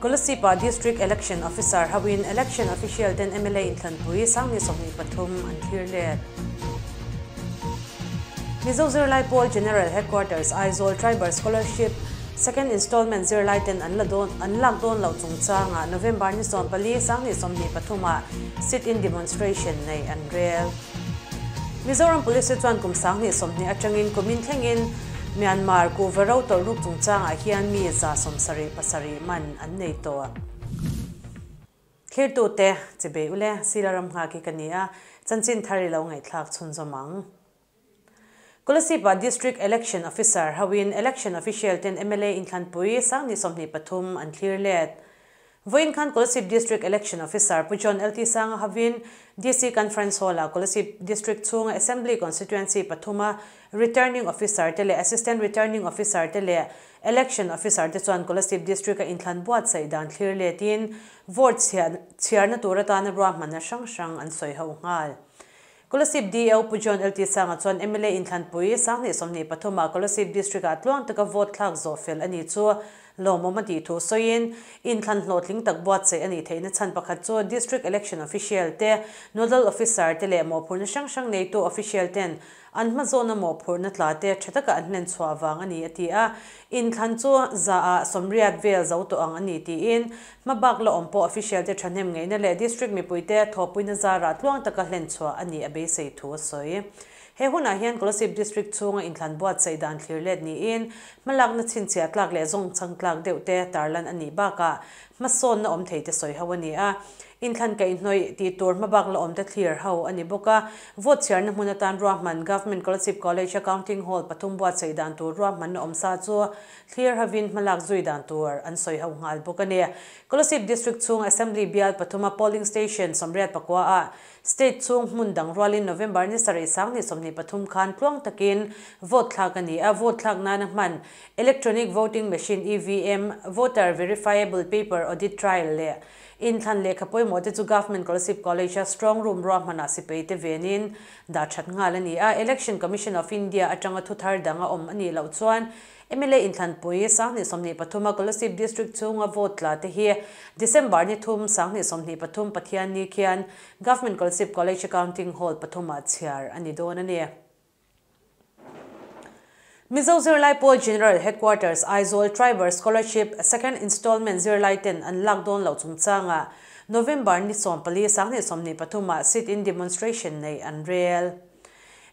Kolasib-ah District Election Officer hoin Election Official ten mla inthlanpui 2023 an thlir let. Mizo Zirlai Pawl General Headquarters Aizawl Tribal Scholarship Second Installment zirlai ten an la dawn an lak dawn loh chungchangah November ni 14 2023 ah sit-in demonstration nei an rel. Mizoram Police te chuan kum 2020 atangin kumin thlengin Myanmar kuhva ro tawlh ruk chungchangah hian mi 77 man an nei tawh. Thlirtute, Chibei ule, Sila ram nghak hi ka ni a, chanchin thar i lo ngaihthlak chhunzawm ang. Kolasib-ah District Election Officer hoin Election Official ten mla inthlanpui 2023 an thlir let. Vawiin khan Kolasib District Election Officer Pu John LT Sanga hovin DC Conference Hall-ah Kolasib District chhunga Assembly Constituency pathuma Returning Officer te leh Assistant Returning Officer te leh Election Officer te chuan Kolasib District-a inthlan buatsaih dan thlir letin vote chhiarna tur atana ruahmanna hrang hrang an sawi ho nghal. Kolasib DO Pu John LT Sanga chuan mla inthlanpui 2023 ah Kolasib District-ah tluang taka vote thlak zawh fel a ni chu lawmawm a tih thu sawiin inthlan hlawhtling tak buatsaih a nih theihna chhan pakhat chu District Election Official te, Nodal Officer te leh mawhphurhna hrang hrang neitu official ten an hmazawna mawhphurhna tla te tha taka an hlen chhuah vang a ni a ti a. Inthlan chu zaah 80 vel zo tawh ang a ni tiin hmabak la awm pawh official te thahnem ngeihna leh district mipuite thawhpuina zarah tluang taka hlen chhuah a nih a beisei thu a sawi. He hunah hian Kolasib District chhunga inthlan buatsaih dan thlir let niin hmalakna chhinchhiah tlak leh zawngchhang tlak deuh te tarlan a nih bakah hmasawnna awm thei te sawi ho a ni a. Inthlan kaihhnawih tih tur hmabak la awm te thlir ho a ni bawk a. Vote chhiarna hmun atan ruahman Government Kolasib College a Counting Hall pathum buatsaih dan tur ruahmanna awm sa chu thlir hovin hmalak zui dan tur an sawi ho nghal bawk a ni. Kolasib District chhung Assembly bial pathuma Polling Station 89 ah State chhung hmun dang rualin November ni 7 2023 khan tluang takin vote thlak a ni a, vote thlak nana hman Electronic Voting Machine, EVM, Voter Verifiable Paper Audit Trail leh inthlan lehkha pawimawh te chu Government Kolasib College a Strong Room ruahmanah sipai te venin dah that nghal a ni a. Election Commission of India atanga thu thar dang a awm a nih loh chuan mla inthlanpui 2023 a Kolasib District chhunga vote tla te hi December ni 3 2023 Pathianni khian Government Kolasib College Accounting Hall pathumah chhiar a ni dawn a ni. Mizo Zirlai Pawl General Headquarters Aizawl Tribal Scholarship Second Installment zirlai ten an lak dawn loh chungchangah November ni 14 2023 ah sit-in demonstration nei an rel.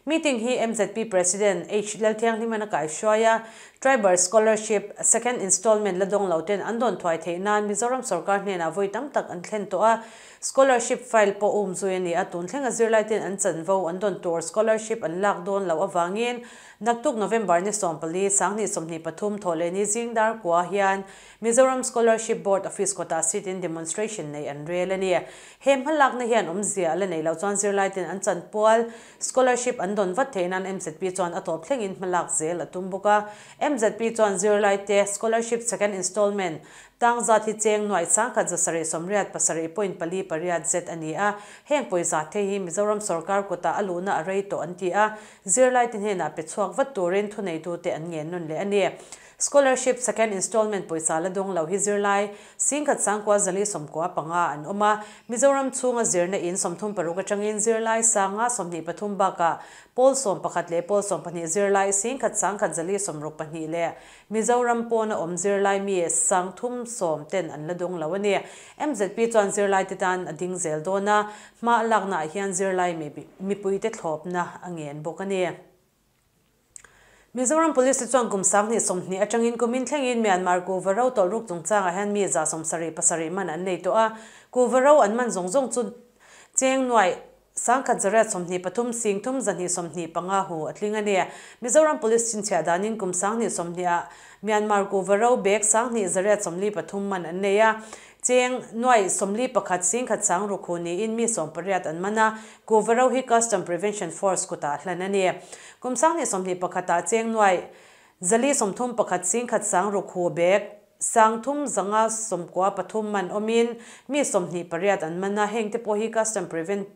Meeting hi MZP President H Lalthianghliman a kaihruai a, Tribal Scholarship Second Installment la dawng lo ten an dawn thuai theih nan Mizoram sorkar hnenah vawi tam tak an thlen tawh a, Scholarship file pawh um zui a ni a, tun thlenga zirlai ten an chanvo an dawn tur scholarship an lak dawn loh avangin naktuk November ni 14 2023 thawh leh ni zing dar kua hian Mizoram Scholarship Board Office kawtah sit-in demonstration nei an rel a ni. He hmalakna hian awmzia a la nei loh chuan zirlai ten an chanpual scholarship an dawn vat theih nan MZP chuan a tawp thlengin hmalak zel a tum bawk a. MZP chuan zirlai te scholarship second installment tang zat hi cheng nuaih 1787.48 zet a ni a. Heng pawisa te hi Mizoram sorkar kutah a luhna a rei tawh an ti a, zirlai te hnenah pe chhuak vat turin thuneitute an ngen nawn leh a ni. Scholarship second installment pawisa la dawng lo hi zirlai 10,995 an awm a, Mizoram chhunga zirna in 36 atangin zirlai 523 bakah pawl 11 leh pawl 12 zirlai 11,162 leh Mizoram pawna awm zirlai mi 310 ten an la dawng lo a ni. MZP chuan zirlai te tan a ding zel dawn a, hma laknaah hian zirlai mipuite thlawpna a ngen bawk a ni. Mizoram Police te chuan kum 2020 atangin kumin thlengin Myanmar kuhva ro tawlh ruk chungchangah hian mi 77 man an nei tawh a, kuhva ro an man zawng zawng chu cheng nuaih 1123 3,225 hu a tling a ni. Mizoram Police chhinchhiah danin kum 2020 ah Myanmar kuhva ro bag 2173 man an nei a, cheng nuaih 41 1,1 ruk hu niin mi 18 an man a, kuhva ro hi Custom Prevention Force kutah hlan a ni. Kum 2021 ah cheng nuaih 431 1,1 ruk hu bag 3,593 man awmin mi 28 an man a, heng te pawh hi Custom Prevention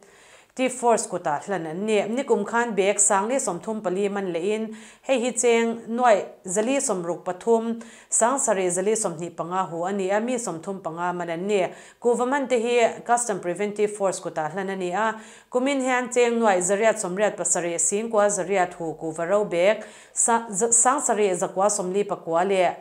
Tive Force kutah hlan an ni. Nikum khan bag 1034 man lehin hei hi cheng nuaih 463, 7425 hu a ni a, mi 35 man an ni. Kuhva man te hi Custom Preventive Force kutah hlan a ni a, kumin hian cheng nuaih 887, 9,800 hu kuhva ro bag 7949 leh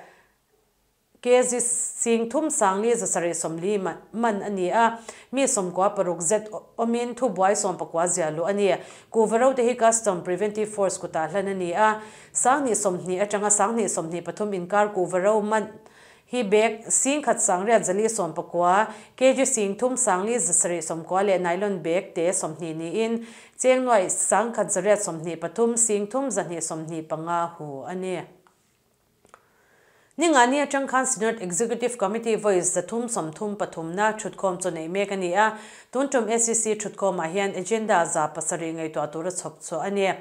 Kg 3 5,740 man a ni a, mi 96 zet awmin thubuai 19 ziah luh a ni. Kuhva ro te hi Custom Preventive Force kutah hlan a ni a, 2020 atanga 2023 inkar kuhva ro man hi bag 1,949, kg 3,590 leh nylon bag te 20 niin cheng nuaih 1,123, 3,225 hu a ni. Ningani atang khan Synod Executive Committee vawi 133 na thutkhawm chu nei mek a ni a, tun tum SEC thutkhawmah hian agenda 700 ngaihtuah tura chhawp chhuah a ni.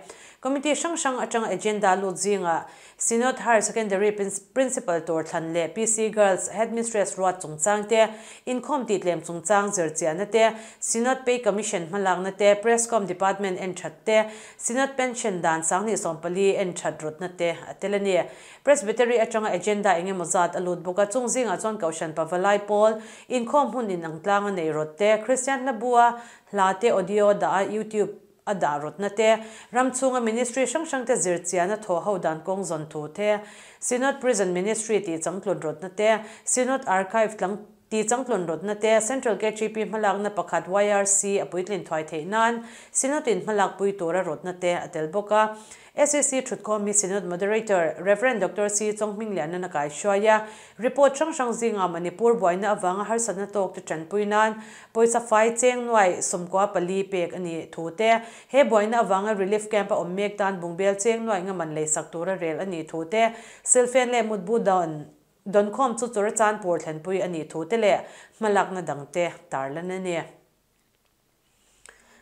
Committee hrang hrang atang agenda lut zingah Synod Higher Secondary Principal tur thlan leh PC Girls Headmistress ruat chungchang te, inkhawm tihtlem chungchang zirchiahna te, Synod Pay Commission hmalakna te, Presscom Department en that te, Synod Pension dan 2014 en that rawtna te a tel a ni. Presbytery atanga agenda engemaw zat a lut bawk a, chung zingah chuan Kohhran Pavalai Pawl, inkhawm hun in ang tlang a nei rawt te, Kristian hlabua hla te audio dah a YouTube a dah rawtna te, ram chhunga ministry hrang hrang te zirchiahna thaw ho dan kawng zawn thu te, Synod Prison Ministry tih changtlun rawtna te, Synod Archive tlang tih changtlun rawtna te, Central KTP hmalakna pakhat YRC a puitlin thuai theih nan Synod in hmalak pui tura rawtna te a tel bawk a. SEC thutkhawm hi Synod Moderator Rev. Doctor C. Chonghmingliana na kai hruai a, report hrang hrang zinga Manipur buaina awanga harsatna tawk te tanpui nan pawisa fai cheng nuai 94 pek a ni thu te, he buaina awanga relief camp a awm mek tan bungbel cheng nuai nga man lei sak tura rel a ni thu te, silfen leh mutbu don donkhawm chu chura chan pur thlenpui a ni thu te leh hmalakna dang te tarlan a ni.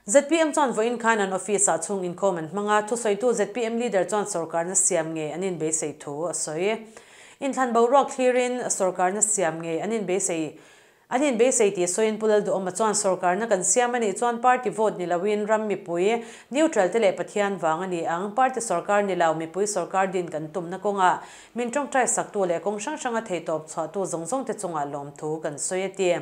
ZPM chuan vawiin khan an office ah chhung inkhawm an hmang a, thusawitu ZPM leader chuan sorkarna siam ngei an inbeisei thu a sawi. Inthlan boruak thlirin sorkarna siam ngei an inbeisei an inbeisei tih sawiin Pu Lalduhawma chuan sorkarna kan siam a nih chuan party vote ni loin ram mipui neutral te leh Pathian vang a ni ang, party sorkar ni lo mipui sorkar din kan tumna kawngah min tawngtai saktu leh kawng hrang hranga theitawp chhuahtu zawng zawng te chungah lawm thu kan sawi a ti.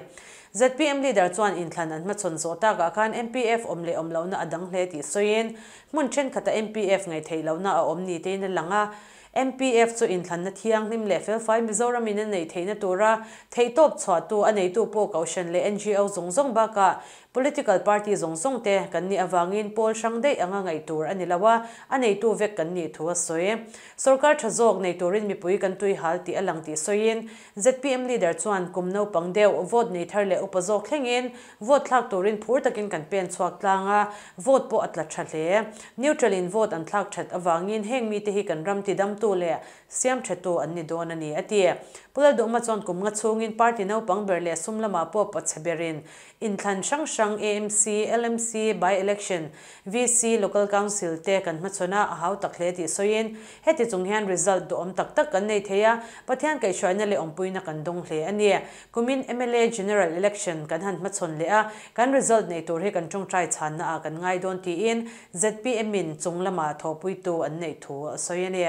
ZPM leader chuan inthlan an hmachhawn zawh takah khan MPF awm leh awm lohna a dang hle tih sawiin hmun thenkhatah MPF ngaih theih lohna a awm ni tein a lang a, MPF chu inthlanna thianghlim leh felfai Mizoramin a nei theihna tura theihtawp chhuahtu a neitu pawh Kohhran leh NGO zawng zawng bakah political party zawng zawng te kan nih awangin pawl hrang daih anga ngaih tur a ni lo a, a neitu vek kan nih thu a sawi. Sorkar tha zawk nei turin mipui kan tui hal tih a lang tih sawiin ZPM leader chuan kum naupang deuh vote nei thar leh upa zawk thlengin vote thlak turin phur takin kan pen chhuak tlang a, vote pawh a tla tha hle. Neutral in vote an thlak that awangin heng mite hi kan ram tidamtu leh siam thatu an ni dawn a ni a ti. Pu Lalduhawma chuan kum nga chhungin party naupang ber leh sum lamah pawh pawchhe berin inthlan hrang hrang AMC, LMC, by election, VC, local council te kan hmachhawn a, a hau tak hle tih sawiin heti chung hian result duhawm tak tak kan nei thei a, Pathian kaihhruaina leh awmpuina kan dawng hle a ni. Kumin mla general election kan han hmachhawn leh a, kan result nei tur hi kan tawngtai chhanna ah kan ngai dawn tiin ZPM in chung lamah thawhpuitu an neih thu a sawi a ni.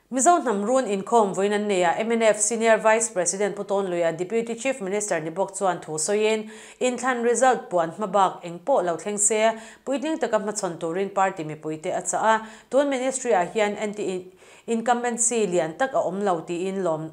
Mizo hnam run inkhawm vawiin an nei a, MNF Senior Vice President Pu Tawn Luia Deputy Chief Minister ni bawk chuan thu sawiin inthlan result puan hmabak eng pawh lo thleng se, puitling taka hmachhawn turin party mipuite a chah a, tun ministry ah hian anti incumbency lian tak a awm lo tiin lawm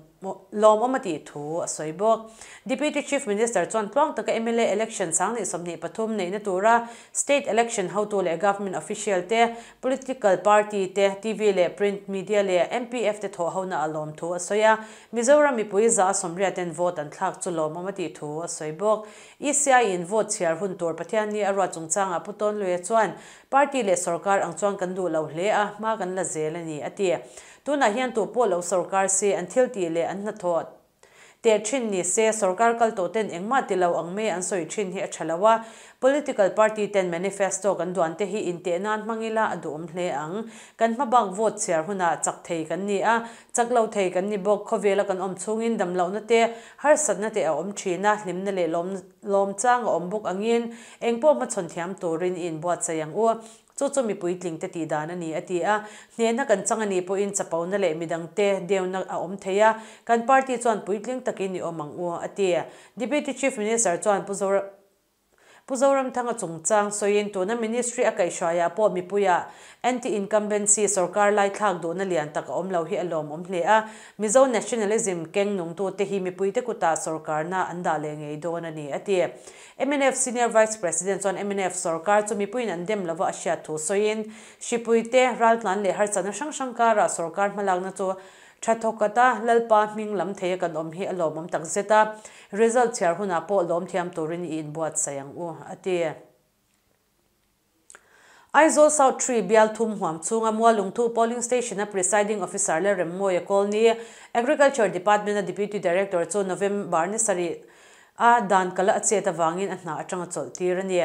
lawm awm a tih thu a sawi bawk. Deputy Chief Minister chuan tluang taka mla election 2023 neihna tura state election hotu leh government official te, political party te, TV leh print media leh MPF te thaw hona a lawm thu a sawi a, Mizoram mipui za a sawmriat ten vote an thlak chu lawm awm a tih thu a sawi bawk. ECI in vote chhiar hun tur Pathian ni a ruat chungchangah Pu Tawn Luia chuan party leh sorkar ang chuan kan duh lo hle a, hma kan la zel a ni a ti. Tunah hian tu pawh lo sorkar se an thil tih leh an hnathawh Teh thin ni se, sorkar kal tawh ten engmah ti lo ang mai an sawi thin hi a tha lo a, political party ten manifesto kan duan te hi inteh nan hmang ila a duhawm hle ang. Kan hmabak vote chhiar hunah chak thei kan ni a, chak lo thei kan ni bawk. Khawvela kan awm chhungin damlohna te, harsatna te a awm thin a, hlimna leh lawm lawm chang a awm bawk angin engpawh hmachhawn thiam turin i inbuatsaih ang u. Chu chu mi puitling te tih dan a ni, a ti a. Hnehna kan chang a nih pawhin chapona leh midangte deuna a awm thei a, kan party chuan puitling takin i awm ang u, a ti. Deputy Chief Minister chuan Pu Pu Zoramthanga chungchang sawiin tuna Ministry a kaihhruaiah pawh mipuiah anti-incumbency sorkar lai thlak duhna lian tak a awm lo hi a lawmawm hle a. Mizo nationalism keng nungtute hi mipuite kutah sorkarna an dah leh ngei dawn a ni, a ti. Mnf Senior Vice President chuan mnf sorkar chu mipuiin an dem lova a hriat thu sawiin, Hripuite, raltlan leh harsatna hrang hrang karah sorkar hmalakna chu tha thawkhat a, Lalpa hming lam theia kan awm hi a lawmawm tak zet a, result chhiar hunah pawh lawm thiam turin i inbuatsaih ang u, a ti. Aizawl South Tree bial thum huam chhunga Mualungthu Polling Station-a Presiding Officer leh Remmawia Kawlni, Agriculture Department-a Deputy Director chu November ni sarih a dan kala a chet avangin a hna atanga chawlh tir a ni.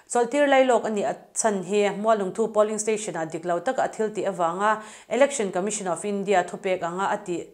Chawlh tir lailawk a nih a chhan hi Mualungthu Polling Station-ah dik lo taka a thil tih avanga Election Commission of India thupek anga a tih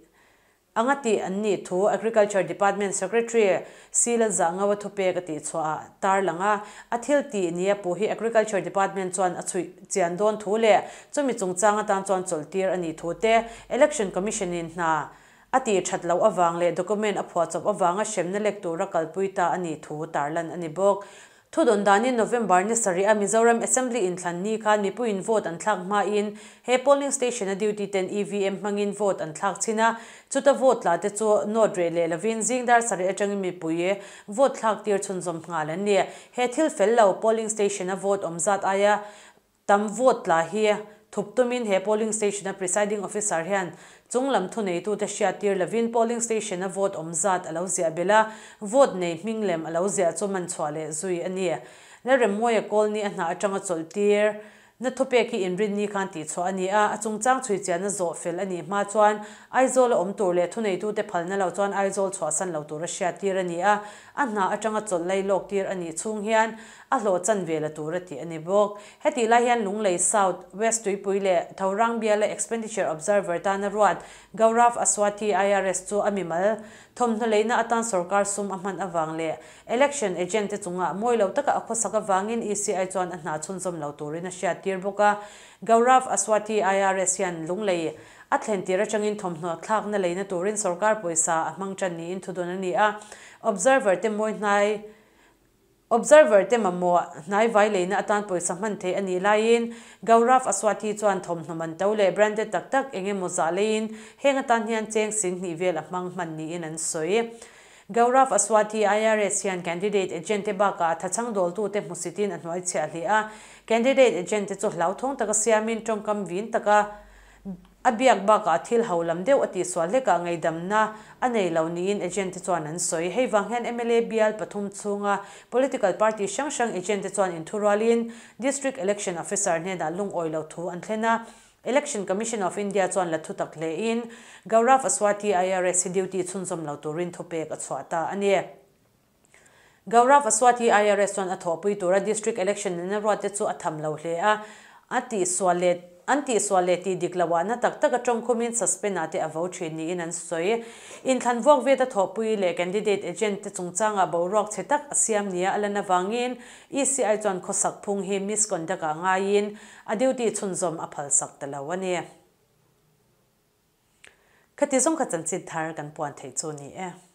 Anga tih an nih thu Agriculture Department Secretary Sila Zahngawa thupek a tihchhuah ah tarlang a, a thil tih nia puh hi Agriculture Department chuan a chhuih chian dawn thu leh chumi chungchang atan chuan chawlhtir a nih thu te, Election Commission in hna a tih that loh avang leh document a phuahchawp avanga hremna lek tura kalpui ta a nih thu tarlan a ni bawk. Thudawn danin November ni sarih a Mizoram Assembly inthlan ni khan mipuiin vote an thlak hmain he polling station a duty ten EVM hmangin vote an thlak chhin a, chuta vote tla te chu note reh leh lovin zing dar sarih atangin mipui vote thlak tir chhunzawm nghal an ni. He thil fel lo polling station a vote awm zat aia Tam vote tla hi thup tumin he polling station a presiding officer hian chung lam thuneitute hriattir lovin polling station a vote awm zat a lo ziah belh a, vote nei hming lem a lo ziah chu man chhuah leh zui a ni. Lalremmawia Kawlni a hna atanga chawlh tir na thupek hi inrinni khan tihchhuah a ni a, a chungchang chhuichiahna zawh fel a nih hma chuan Aizawl a awm tur leh thuneitute phalna lo chuan Aizawl chhuahsan lo tura hriattir a ni a, a hna atanga chawlh lai lawk tir a nih chhung hian a hlawh chan ve la tur a tih a ni bawk. Hetih lai hian Lunglei South, West Tuipui leh Thorang biala Expenditure Observer tana ruat Gaurav Aswathi IRS chu a mimal thawmhnaw leina atan sorkar sum a hman avang leh Election Agent te chungah mawi lo taka a khawsak avangin ECI chuan a hna chhunzawm lo turin a hriattir bawk a. Gaurav Aswathi IRS hian Lunglei a thlen tir atangin thawmhnaw thlakna leina turin sorkar pawisa a hmang tan niin thudawn a ni a. Observer te mawi hnai Observer te mamawh hnaivai leina atan pawisa hman theih a nih laiin Gaurav Aswathi chuan thawmhnaw man to leh branded tak tak eng emaw zah leiin heng atan hian cheng 2000 vel a hmang hman niin an sawi. Gaurav Aswathi IRS hian candidate agent te bakah thachhang dawltute hmusitin a hnuai chhiah hle a, candidate agent te chu hlauthawng taka siamin tawngkam vin taka A biak bakah thil ho lam deuh a tihsual hlekah ngaidamna a nei lo niin agent te chuan an sawi. Hei vang hian mla bial pathum chhunga political party hrang hrang agent te chuan inthurualin District Election Officer hnenah lungawi lo thu an thlen a. Election Commission of India chuan la thutak hlein Gaurav Aswathi IRS hi duty chhunzawm lo turin thupek a chhuah ta a ni. Gaurav Aswathi IRS chuan a thawhpui tura District Election nena ruat te chu a tham lo hle a, a tihsual leh an tihsual leh tih dik loh ah na tak tak a tawngkhumin suspend ah te a vo thin niin an sawi. Inthlan vuak vet a thawhpui leh candidate agent te chungchangah boruak chhe tak a siam nia a lan avangin ECI chuan khawsak phung hi misconduct ah ngaiin a duty chhunzawm a phalsak ta lo a ni. Khati zawng kha chanchin thar kan puan theih chu ni e.